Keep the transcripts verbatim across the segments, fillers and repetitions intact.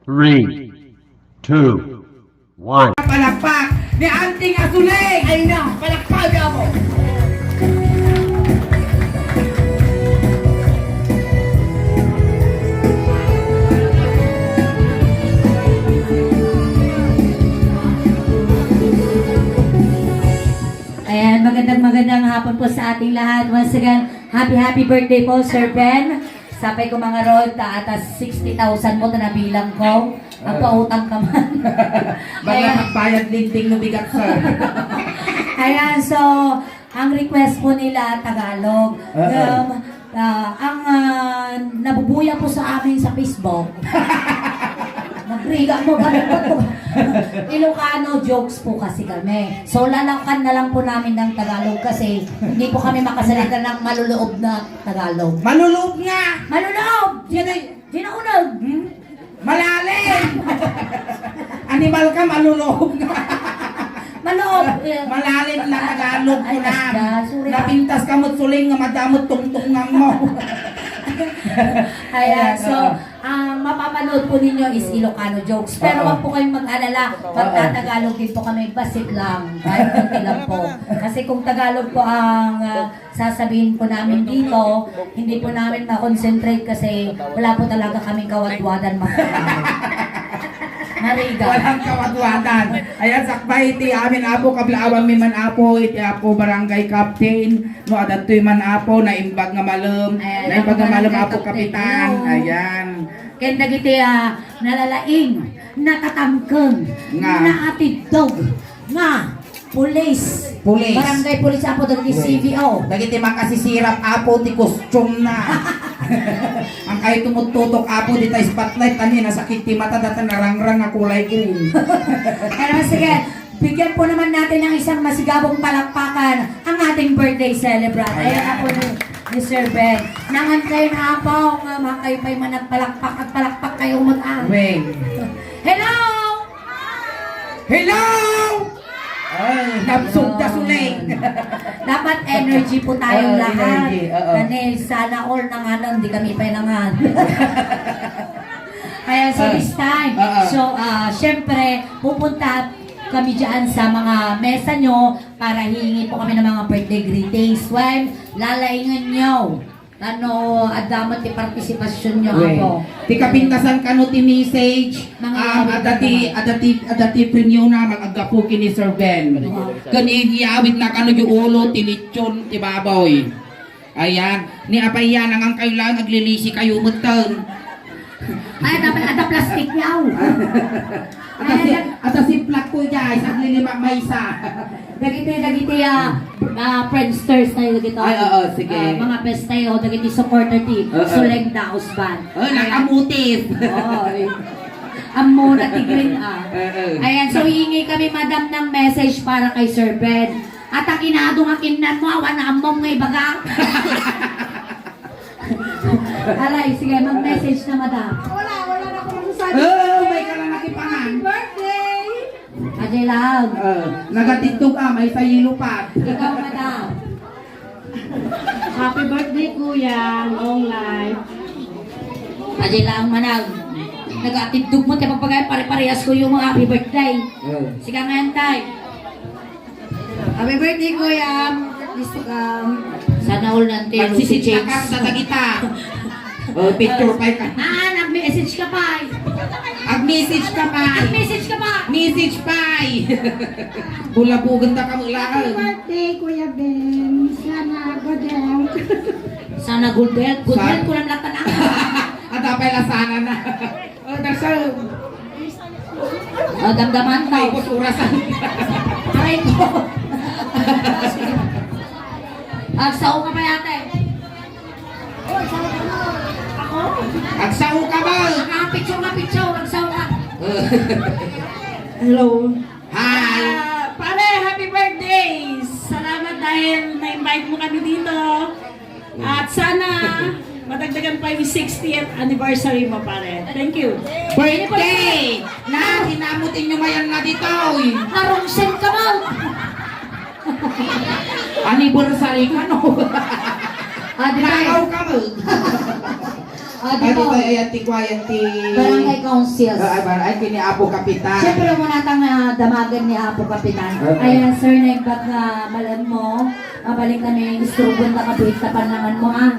Three, two, one. Palakpak ni Auntie Azuling! Ay na, palakpak ako! Ayan, magandang, magandang hapon po sa ating lahat. Once again, happy, happy birthday po, Sir Ben. Sapay ko mga rod, ta atas sixty thousand mo, ta nabilang ko. Ang pautang ka man. Baka Ayan. Magbayad lending no bigat, sir. Ayan, so, ang request po nila, Tagalog. Oo. Um, ah, ang ah, nabubuya po sa amin sa Facebook. Nagriga mo, ganun po. Ilocano jokes po kasi kami. So, lalakan na lang po namin ng Tagalog kasi hindi po kami makasalita ng maluloob na Tagalog. Maluloob nga! Maluloob! Sino y- Ginaunag! Hmm? Malalim! Animal ka, maluloob nga! Maloob! Malalim na Tagalog ko Ay, na. Asya, sorry, ah. Napintas ka mo't suling nga madamot tungtungan mo. Ayan, Ayan, so, oo. Ang mapapanood po ninyo is Ilocano jokes. Pero Oo. Wag po kayong mag-alala. Oo. Magtatagalog din po kami. Basit lang. Kahit konti lang po. Kasi kung Tagalog po ang ah, sasabihin po namin dito, hindi po namin ma-concentrate kasi wala po talaga kaming kawadwadan magtagalog. Nariga. Walang kawadwadan. Ayan, sakbay iti amin, Apo, kablaawan mi man, Apo, iti Apo, Barangay Captain. No, adatoy man, Apo, naimbag nga malem. Ayan, Naimbag nga Apo, malem, Barangay Apo, Captain. Kapitan. Ayan. Ken dagiti, ah, nalalaing, natatangken, Nga. naatiddog, nga pulis. Pulis. Barangay pulis, Apo, dagiti Pulis. C V O. Dagiti makasisirap, Apo, ti costume na. Ang kayo tumuttutok, Apo, di tayo spotlight, ani, nasakit ti mata, data narangrang nga kulay green. Pero sige, Bigyan po naman natin ng isang masigabong palakpakan ang ating birthday celebrant. Ayan Ayan. na po ni, ni Sir Ben. Nangan kayo na apaw nga makayo pa'y managpalakpak at palakpak kayo umutang. Weng. Hello! Hello! Ay, nabsog ka, Suling. Dapat energy po tayong Oo, lahat. energy, oo. Kani, sana all nanganon, di kami pa'y nangan. Kaya so Ah. this time, Oo. so, ah, syempre, pupunta kami dyan sa mga mesa nyo para hihingi po kami ng mga birthday greetings. Well, lalaingan nyo. Ano, adamot ti partisipasyon nyo, Well, Apo. ti kapintasan kano ti message, Mga um, awit adati, na adati, adati premio na mag-agapu kini Sir Ben. Wow. Kani iyawit na kano di ulo, ti lechon, ti baboy. Ayan. Ni apay yan, nangan kayo lang, aglilisi kayo, mutten. Ay, dapat ada plastic yaw. Ata si, Ay, ata si Plak ko, guys, aglilima maysa. Dagiti, dagiti, ah, ah, Friendsters tayo dagito. Ay, oo, sige. Ah, mga pestayo, dagiti supporter ti Oo. Suleng Daos Band. Oh, Ayan. nakamutis. Oo, eh. Ammo na ti green, ah. Oo. Ayan, so, hihingi kami, madam, ng message para kay Sir Ben. At ang inado nga kinnan mo, awan na ammom nga ibaga. Aray, sige, mag-message na, madam. Wala, wala na akong masasabi. Oh, may ka na nakipangan. Happy birthday! Ajay lang. Oh, nagatitog ah, may sa yellow pad. Ikaw, madam. Happy birthday, kuya. Long life. Ajay lang, manang. Nagatitog mo, kaya pagpagay, pare-parehas ko yung mga happy birthday. Oh. Sige nga yan, tay. Happy birthday, Kuya. Please to come. Sana all nanti, Magsisita Lucy ka Chicks. Sa tagita. Oh, picture pa ka. Ah, nag-message ka pa eh. Ag-message ka pa. Nag-message ka pa. Message pa eh. Bulabugan ta Happy kamulahan. Birthday, Kuya Ben. Sana go down. Sana good health. Good Sa- health, kulang lang ka na. At apay la sana na. Oh, dasal. Oh, damdaman mo. May kusurasan. Aray ko. Agsao ka ba, ate? Ako? Agsao ka ba? Ah, picture nga, picture. Agsao ka. Hello. Hi. Ah, pare, happy birthday! Salamat dahil na-invite mo kami dito. At sana madagdagan pa yung sixtieth anniversary mo, pare. Thank you. Birthday! Na, hinamot inyo mayan na dito, eh. Narungsen ka ba? Anniversary ka, no? Ah, di ba? Nakaw ka mo. Ah, di Ano ba? Tayo, ayan, ti kuayan, ti Barangay Council. Ah, ay, bar-, ay, kini Apo Kapitan. Siyempre, muna tang, ah, damagan ni Apo Kapitan. Ah, ah. Ayan, sir, naimbag nga malam mo. Mabalin kami, isturbon ta kabuhit ta panangan mo, ah.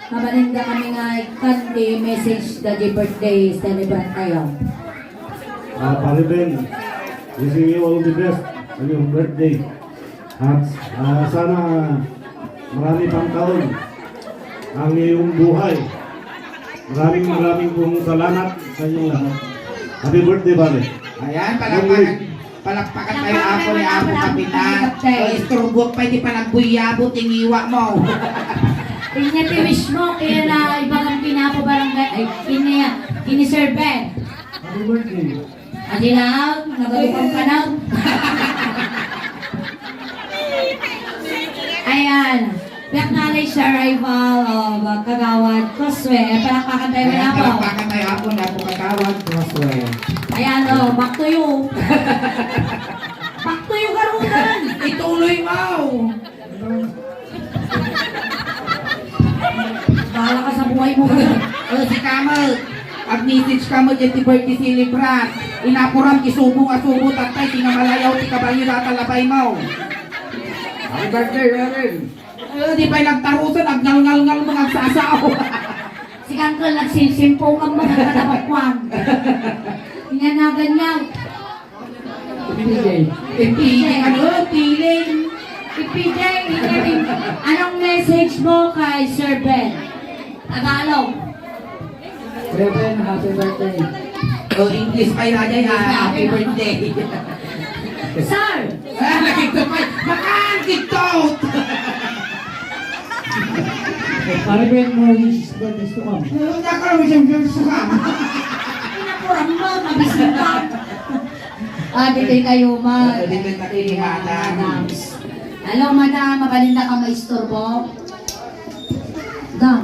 Mabalin da kami nga ikan ti message da di birthday celebrant tayo. Ah, Pare Ben, wishing you all the best on your birthday. At, ah, sana marami pang taon ang iyong buhay. Maraming, maraming pong salamat sa inyong lahat. Happy birthday, pare. Ayan, palakpakan, palakpakan tayo, Apo, ni Apo Kapitan. Palakpakan, palakpakan, palakpakan. O, isturbo pa, hindi pa nagbuyabot yung iwa mo. Inya ti wish mo, kaya na ibagam kinapo barangay, ay, inya, kini Sir Ben. Happy birthday. Adi lang, nagalukang ka na. Ayan. Acknowledge the arrival of, uh, Kagawad Coswell. Palakpakan tayo, Ayan, Apo. Palakpakan tayo, Apo, ni Apo Kagawad Coswell. Ayan, oh, back to you. Back to you, Garutan. Ituloy mo. Bahala ka sa buhay mo. O, si kamo, ag-message kamo dyan ti birthday celebrant. Inapuram, isubo nga subo, tatay, ti nga malayaw, ti kabalyo, data labay mo. Happy birthday, Erin. O, di pa'y nagtarusan, agngalngalngal, mga agsasao. Si Uncle, nagsimsimpo ka, mga katabakwang. Inanagan niya. P J. Eh, P J, ano? Piling. Eh, P J, ikaw, anong message mo kay Sir Ben? Tagalog. Sir Ben, happy birthday. O, English pa yun, Ajay, ha? Happy birthday. Sir! Ah, nakita pa. Makaan, TikTok! Pare Ben, more wishes, birthdays to come. Ano na ka, wishes, birthdays to come? Pinakuram mo, mabisipan. Ah, dito kayo, ma. Ah, dito tayo, Ayan, madam. Madam. Hello, madam. Mabalinda ka maisturbo? Dam.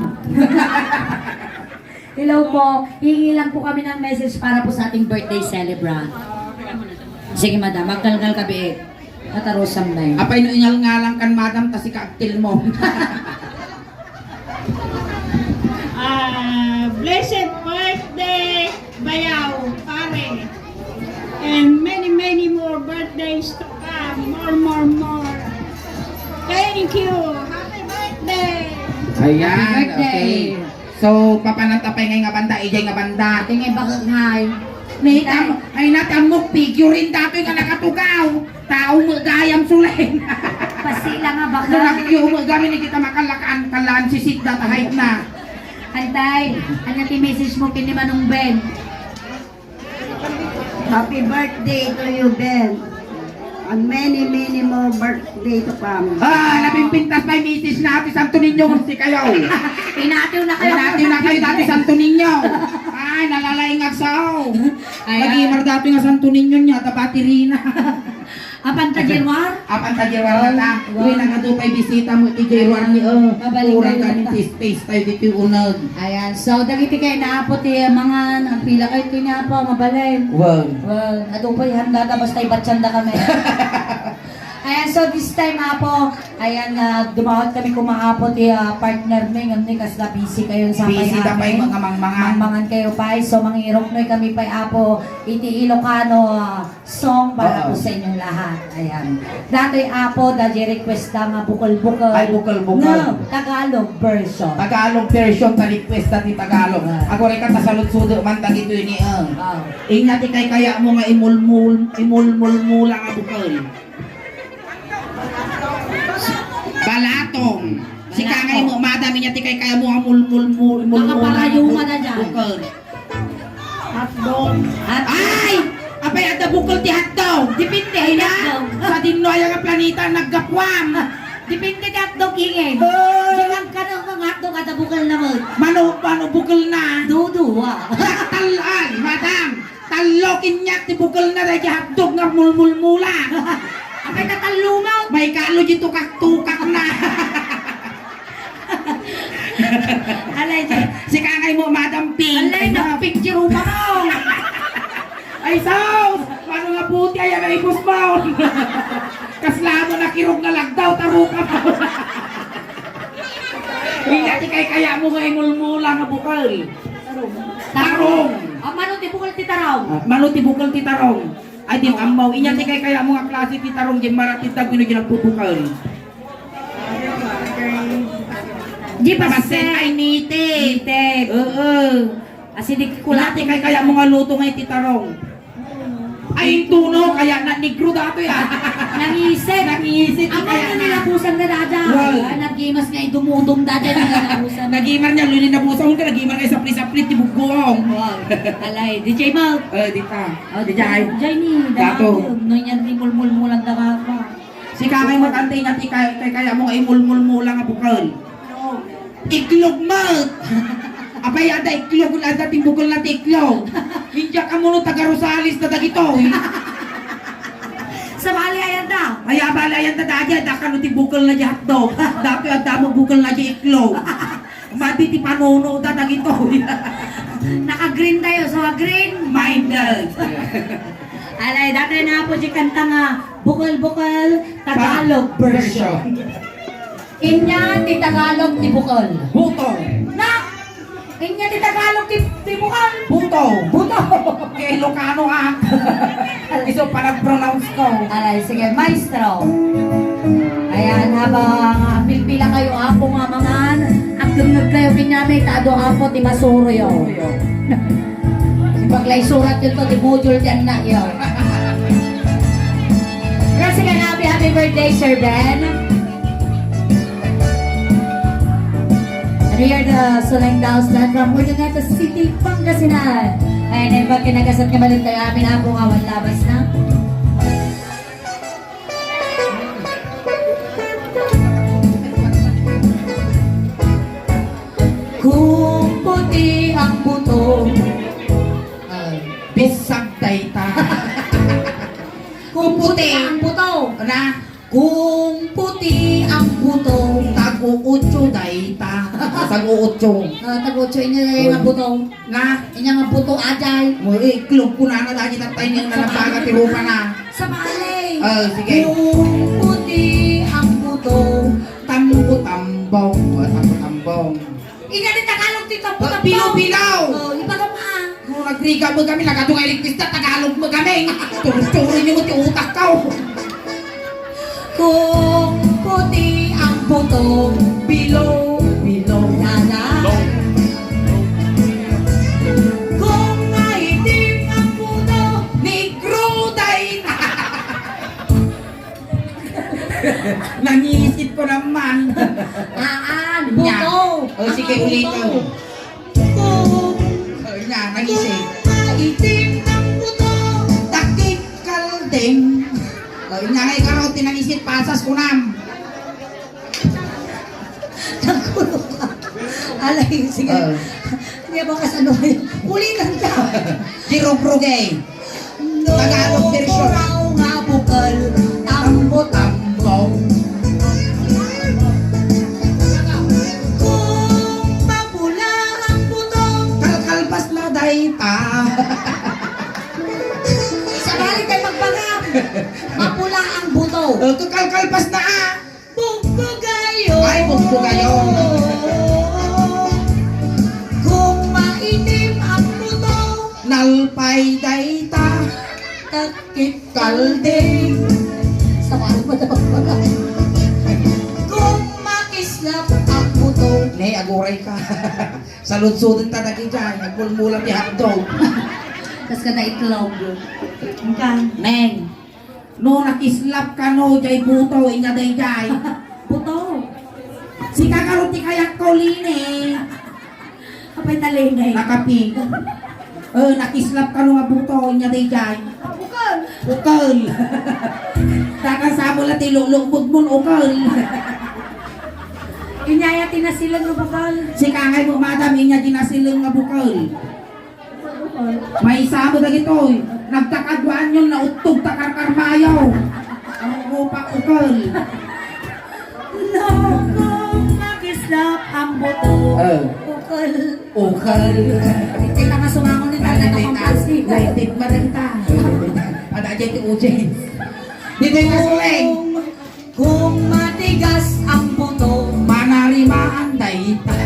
Hello po. Hihingi lang po kami ng message para po sa ating birthday celebrant. Sige, madam. Magkalkal ka, be. Matarusam na yun. Apay no ingalngalang kan madam, ta si Kaktil mo. Ah, blessed birthday, Bayaw, pare. And many, many more birthdays to come. More, more, more. Thank you. Happy birthday. Ayan, Happy birthday. Okay. So, papananta pa ngay nga banda, ijay nga banda. Tingay bakit ngay? Naitam-, ay, natamok, figurine datoy nga nakatugaw. Tao mo gayam sulen. Pasila nga baka. Nakikyo mo gamin ni kita makalakaan, kalaan si Sidda ta height na. Antay, anya ti message mo ken ni Manong Ben? Happy birthday to you, Ben. And many, many more birthday to come. Ah, napimpintas pa yung misis na Ate Santo Niño, kung si kayo. Inatiw na kayo. Inatiw na kayo, Ate Santo Niño. Ay, nalalaing nga sao. Ay, Nagimar ah. dati nga Santo Niño niya, ta battery na. Apan ta Januar? Apan ta Januar na ta. Wow. Uy, nagadu pay bisita mo iti Januar ni, oh. Mabalik Kurang kayo kami na ta. Ti space tayo dito yung unag. Ayan. So, dagiti kay naapo ti mga nagpila kayo ti naapo, mabalay. Wow. Wow. Adu pay handa ta, basta ibatsyan da kami. Ayan, so this time, Apo, ayan, ah, dumawat kami kumaapo ti, ah, partner mi, ngem ni kasla busy kayo sa Busy da pay amin. Mga mangmangan. Mangmangan kayo pay. So, mangirok no kami pay, Apo, iti Ilocano, ah, song para Oo. po sa inyong lahat. Ayan. Datoy, Apo, da request da nga bukol-bukol. Ay, bukol-bukol. No, Tagalog version. Tagalog version ta request da ti Tagalog. Ah. Ago reka ta saludsudo man dagitoy ni, ah. Ah. Inya ti kay kaya mo nga imulmul, imulmulmula nga bukol. Balatong. Si Balatong. Kangay mo, madam, inya ti kay kaya mo nga mulmulmul, mulmula nga Makaparayuma bu-, na dyan. Bukol. Hotdog. Hot- Ay! Apay, adda bukol ti hotdog. Depende, ay, na. Hotdog. Sa dinno aya nga planeta, naggapuam. Depende ti hotdog, ingin. Ay. Di man ka na nga hotdog, adda bukol na mo. Mano, mano bukol na? Dudu, ah. Tal-, ay, madam. Tallo kaniak ti bukol na daydi hotdog nga mulmulmula. Apay ta tallo mo? May kalo di tukak-tukak na. Alay, di. Si Kangay mo, Madam Pink. Alay, ay, na, picture mo. Ay, sus! Mano nga puti, ay, ano, ibus mo? Kasla mo nakirog nga lagdaw, taruka mo. Hindi ti kay Kayatmo nga imulmula nga bukel? Tarong. Tarong. Ah, mano ti bukel ti tarong? Ah, mano ti bukel ti tarong? Ay, di ammo. Inya ti kaykayatmo nga klase ti tarong, Jemmar, a ti dagino di nagbubukel. Di basen. Basen ay native. Native. Oo. Acidic ko. Inya ti kaykayatmo nga luto nga iti tarong. Ay, intuno, kayatna negro datoy, ah. Nangisit. Nangisit, ammo kayatna. Nilabusan na dada. Wow. Ah, naggimas nga idumudum dada, nilabusan. Nagimar niya, linabusan ka, nagimar nga isapli-sapli ti buggoong. Wow. Alay, D J Mal. Eh, dita. Oh, D J. D J ni, Dato. Dato. No, niyan, imulmulmulan da ka pa. Sika ngay matantay nga ti kay, kaykayatmo nga imulmulmula nga bukel. Iklog met! Apay, adda iklog, adda ti bukel na ti iklog. India ka mo no taga Rosales na dagitoy. Sabali ayan da. Ay, abali ayan da, dagi, adda ka no ti bukel na di hotdog. Dati adda mo bukel na di iklog. Madi ti panuno da dagitoy. Naka-green tayo, so green minded. Alay, dati na po di kanta nga bukel-bukel Tagalog version. Inya ti Tagalog ti bukel. Buto. Na! Inya ti Tagalog ti, ti bukel. Buto. Buto. Kay Ilocano, ah. Isu pa nag-pronounce ko. Alay, sige, maestro. Ayan, habang, ah, pilpila kayo, apo nga mangan, agdengngeg kayo, pinyamay, ta adu apo, ti masuroyo. Ipaglaysurat yun to, ti module, ti annak yo. Pero sige, happy, happy birthday, Sir Ben. And we are the Soleil Dolls Band from Urdaneta City, Pangasinan. Ay, naimbag kinagasat nga malit tayo amin, apo nga awan labas na. Kung puti ang buto. Ah, bisag dayta. Kung puti ang buto. Na? Kung puti ang buto, tag-uutso dayta. Tag-uutso. Ah, tag-uutso, inya nga buto. Na? Inya nga buto, ajay. Mo, eh, iklog ko na, na, lagi na tayo niyang nalabaga, ti rupa na. Sabali. Oh, sige. Kung puti ang buto. Tambo-tambong. Oh, tambo-tambong. Inya ti Tagalog ti tampo-tampo. Bilo-bilo. Oh, ibaga pa. No, nagriga mo kami, nagadu nga electricity, Tagalog mo kami. Turo-turo niyo mo ti utak ko. Kung puti ang buto, bilo-bilo na lang. Kung maitim ang buto, negro tayo na. Nangisit ko naman. Haan, nya. Buto. O, sige, ulitin. Buto. Kung, o, nya, nangisit. Kung maitim ang buto, takip kalding. O, nya, ngay karo, ti nangisit, pasas ko nam. Nagkulo ka. Alay, sige. Oo. Hindi ba kasano kayo? Ulitan ka. Girugrugay. Tagalog version. Naturaw nga bukal, tambo-tambo. Kung mapula ang buto. Kalkalpas na dayta. Sabali tayo magpangam. Mapula ang buto. Eh, kalkalpas na, ah. Bugbugayon. Ay, bugbugayon. Kung maitim ang buto. Nalpay dayta. Takip kalding. Sa paano ba dapat pala? Kung makislap ang buto. Ne, aguray ka. Saludsuden ta dagiti, agmulmula ti hotdog. Tas kada itlog. Ang ka. Neng. No nakislap kano jay buto, inya dayjay. Buto. Sika karo ti kayatko, Lini. Apay ta, Lini? Nakapi. Eh, nakislap kano nga buto, inya dayjay. Bukel. Bukel. Dakan sa mo la ti lulukbog mo, ukel. Inya ya ti nasileng nga bukel. Sika ngay mo, madam, inya ti nasileng nga bukel. Maysa mo dagitoy. Nagtakaduan yun, nauttog ta karkarmayo. Ang rupa, ukel. No, kung makislap ang buto, eh. Ukel. Ukel. Kita nga sumangon ni Tatay Kapangkasi. Naitid pa rin ta. Ada dyan ti audience. Dito yung kasuleng. Kung matigas ang buto, manarimaan dayta.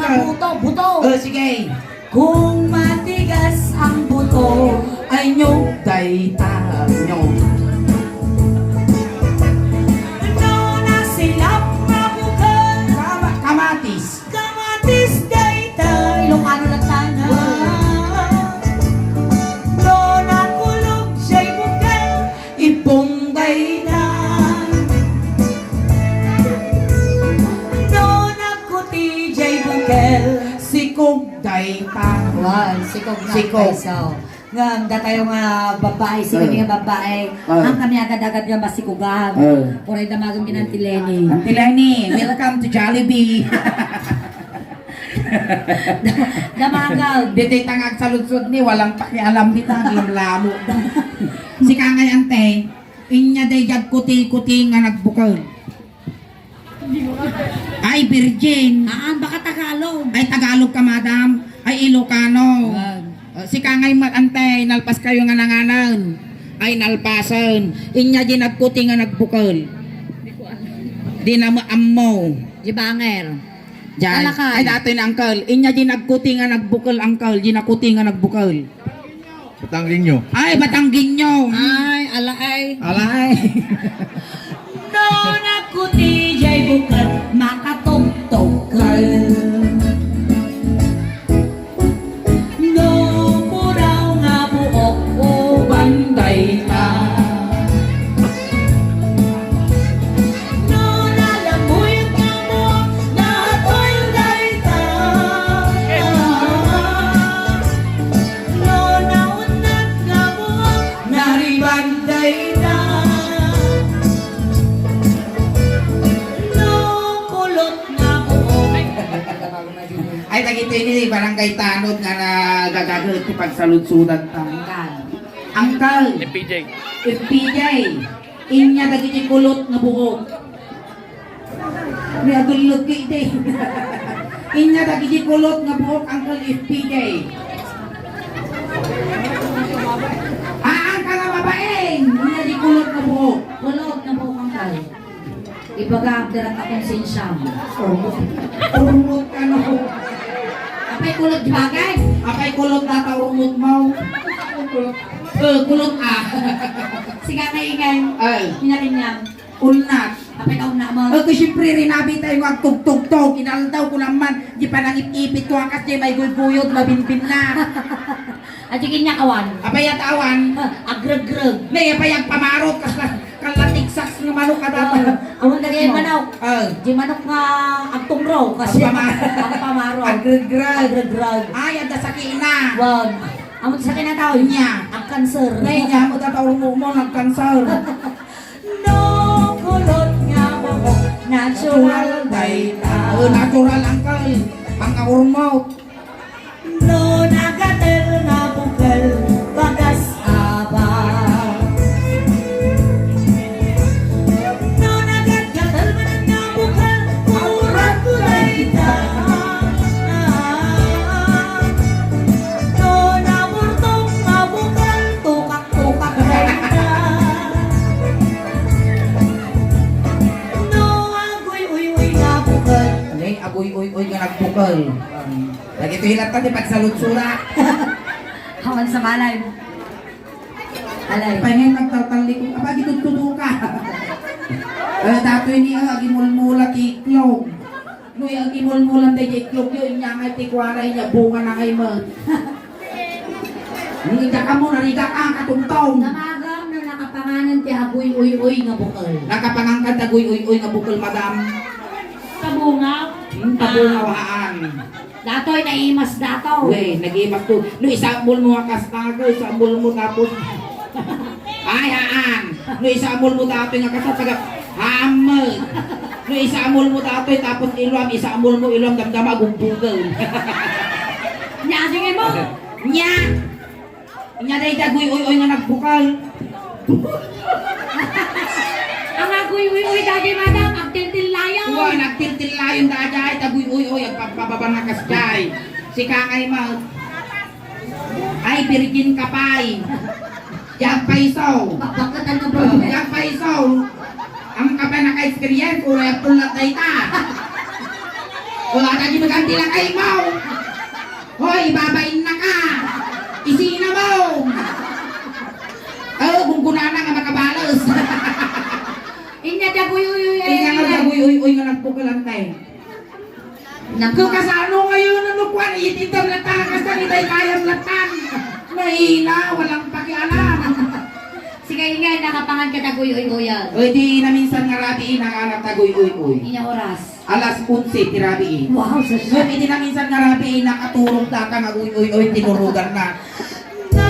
Buto, buto. O, sige. Kung matigas ang buto, ay nyo dayta nyo. No nasilap nga bukel. Kama-, kamatis. Kamatis dayta. Ilocano lang tayo. Wow. No nakulog siya'y bukel. Ibong dayta. No nagkuti jay bukel. Sikog dayta. Wow, sikog na. Sikog. Kaysa. Ngem, datayo nga babae, sige. Ah. Nga babae, ah, ang kami agad-agad nga masikugan. Ah. Uray damagen ken Auntie Leni. Auntie Leni, welcome to Jollibee. Damagan. Ditoy ta nga agsaludsod ni, walang pakialam dita, ginlamo. Sika ngay, ante, inya dayjay kuti-kuti nga nagbukel. Ay, virgin. Haan, baka Tagalog. Ay, Tagalog ka, madam. Ay, Ilocano. Yan. Uh, sika ngay, ante, nalpas kayo nga nanganan. Ay, nalpasen. Inya di nagkuti nga nagbukel. Di na maammo. Di banger. Diyan. Alakay. Ay, datoy na, uncle. Inya di nagkuti nga nagbukel, uncle. Di nakuti nga nagbukel. Batanggenyo. Ay, Batanggenyo. Ay, alaay. Alaay. No nagkuti jay bukel, makatugtog ka. No puraw nga buok, uban dayta. No nalabuyot nga buok, natoy dayta. No naunnat nga buok, nariban dayta. No kulot nga buok. Ay, dagitoy ni Barangay Tanod nga nagagaget ti pagsaludsodan ta. Uncle. Uncle. F P J. F P J. Inya dagiti kulot nga buok. Ni agulot ko iti. Inya dagiti kulot nga buok, Uncle F P J. Haan ka nga babaeng. Inya di kulot nga buok. Kulot nga buok, Uncle. Ibaga, agdarag a konsensiam. Urmot. Urmot ka, no? Apay kulot di bagay? Apay kulot data urmot mo? Eh, kulot, ah. Siga na ingay. Ay. Inarin niya. Unnat. Apay ka unnat mo? Eh, siyempre, rinabi tayo nga agtugtugtog. Inaldaw ko naman. Di pa nangip-ipit ko, akas di may gulguyod, mabinbin na. Adi kanya awan. Apay at awan? Ah, agregreg. Ne, apay agpamarot, kas na, kalatigsak nga manok ka dapat. Oo. Awan na kaya manok. Ah. Di manok nga agtungro, kasi agpama-, agpamarot. Agregreg. Agregreg. Ay, adda sakit na. Wan. Amo sakit na tao. Nya. Agkanser. Ne, nya, amo tataon mo, mo, nagkanser. No, kulot nga buhok, natural dayta. Oh, natural, uncle. Ang urmot. No, nagatel nga bukel, bagas aba. No, nagatgatel man nga bukel, urat ko dayta. No, naburtong nga bukel, tukak-tukak dayta. No, aguy-uy-uy nga bukel. Aguy-uy-uy nga nagbukel. Dagitoy latta ti pagsaludsod. Awan sa balay. Alay. Pay ngay nagtatallikod. Apa, gitudtudo ka. Eh, datoy ni, ah, agimulmula ti iklog. No, agimulmulan daydi iklog yo, inya ngay ti kuana, inya bunga na ngay met. Nung ida ka mo, narigat ang katungtong. Namagam no nakapanganan ti aguy-uy-uy nga bukel. Nakapangan ka ti aguy-uy-uy nga bukel, madam? Tabunga? Hmm, tabunga, ah, waan. Datoy, naimas datoy. Uy, nagimas to. No, isambol mo nga kasta nga, isambol mo tapos. Ay, haan. No, isambol mo datoy nga kasta, taga, haan mo. No, isambol mo datoy, tapos iluam, isambol mo iluam, damdama, gumbugan. Nya, sige mo. Nya. Inya daydi aguy-uy-uy nga nagbukel. Ang aguy-uy-uy daydi, madam, agtiltillayon. Wen, agtiltillayon daydi, aguy-uy-uy, agpababa nga kasdiay. Sika ngay ma-, ay, virgin ka pay. Diak paiso. Bakit ano ba? Diak paiso. Ang kapay naka-experience, uray agpullat dayta. Wala na di maganti lang ay mo. Uy-uy nga nagbukalan tayo. Nagpa- Kung kasano ngayon, ano, kwan, itindam na talaga sa itay kayam latan. Mahina, walang pakialam. Sige, ingay, nakapangan ka taguy-uy-uyan. O, di naminsan nga rabii, nakaanap taguy-uy-uy. Ina oras? Alas onse ti rabii. Wow, sa siya. Ngem idi naminsan nga rabii, nakaturog data nga aguy-uy-uy, tinurugan na. No,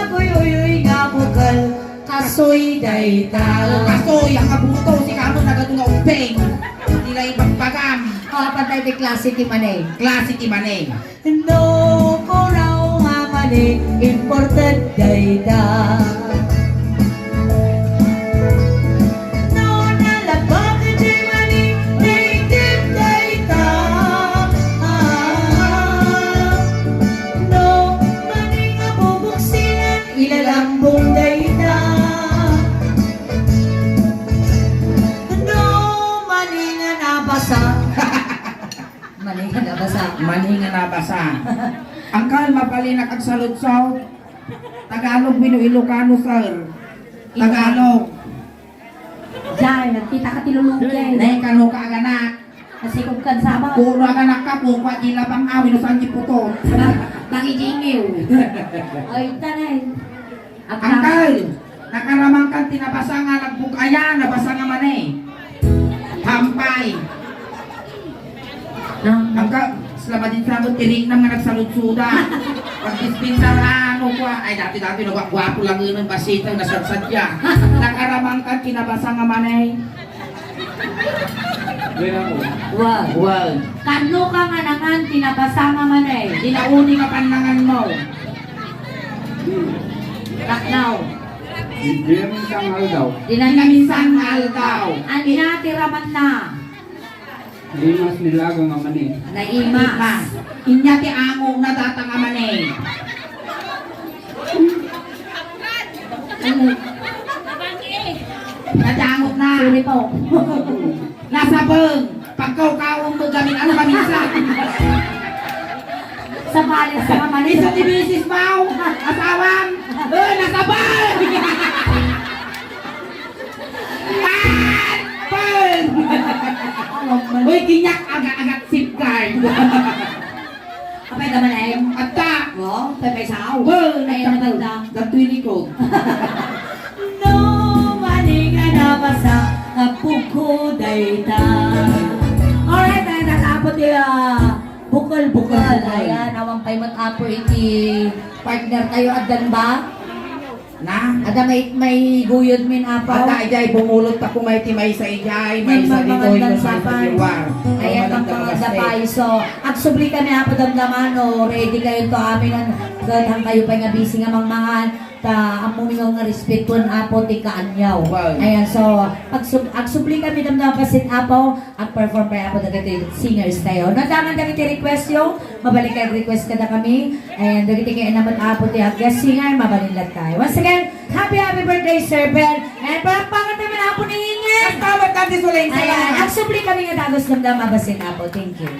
aguy-uy-uy nga bukal, kasoy dayta. Kasoy, ang abuto, si Kamo nagadu nga umpeng. Dila ibagbagam. Ah, patay ti klase ti mani. Klase ti mani. No, kuraw nga mani, imported dayta. No, nalabak ti mani, native dayta. Ah, no, mani nga bubuksilan, ilalambong dayta. No, mani nga nabasa. Mani nga nabasa. Mani nga nabasa. Angkal, mapalinak agsaludsod. Tagalog wenno Ilocano, sir? Tagalog. Jay, nagkita ka ti lulugay. Nay, kano ka aganak? Kasi kung kansaba. Kuno aganak ka, kukwa ti labang awin, no saan ti puto. Nagijingiw. Ay, tanay. Angkal, nakaramangkan ti nabasa nga nagbug-aya, nabasa nga mani. Hampay. Angkal, salamat din sa tiring nga nagsaludsuda. Pagdispensar, ano ko, ay, dati-dati, nagwapo lang yun, ang basita, nasadsadya. Nakaramangkan ti nabasa nga mani. Wag. Wag. Kano ka nga nangan ti nabasa nga mani? Dinaudi nga pannangan mo. Taknaw. Dinaminsan nga aldaw. Dinaminsan nga aldaw. Ania ti ramanna? Naimas ni Laga nga mani. Naimas. Inya ti amo na data nga mani. Ano? Nadangot na. Sorry po. Nasabeng. Pagkawkawon mo gamin, ano maminsan? Sa balik sa kamanis. Isu ti misis mo, asawam. Eh, nasabeng! Ah! Peng! Uy, kinyak, aga-agat safeguard. Apay ka man, em? Adda! Wow, pepay sao. Well, ay, nagtapos. Naganda. Dagtoy likod. No, mani nga nabasa, nga puko dayta. Alright, ay, natapos ti, ah, bukol, bukol, bukol. Ayan, awan pay met, Apo, iti partner tayo, addan ba? Na? Adda may, may guyod min, Apo. Adda, idiay, bumulot ta kumay ti maysa idiay, maysa ditoy, maysa ditoy. Ayan, magmaganda pay. So, agsubli kami, Apo, damdama, no, ready kayo to amin, ket hankayo pay nga busy nga mangmangan, ta ammo mi nga respetuan, Apo, ti kaaniaw. Wow. Ayan, so, agsub-, agsubli kami, damdama, basin, Apo, Ag-perform pay, Apo, dagiti singers tayo. Nadangan dagiti request yo, mabalik kay request kada kami. Ayan, dagiti kay naman, Apo, ti ag-guest singer, mabalin lang tayo. Once again, happy, happy birthday, Sir Ben. And palakpakan naman, Apo, ni Ingrid. Salamat, Ate Sulay. Ayan, salamat. Agsubli kami nga dagus damdama, basin, Apo. Thank you.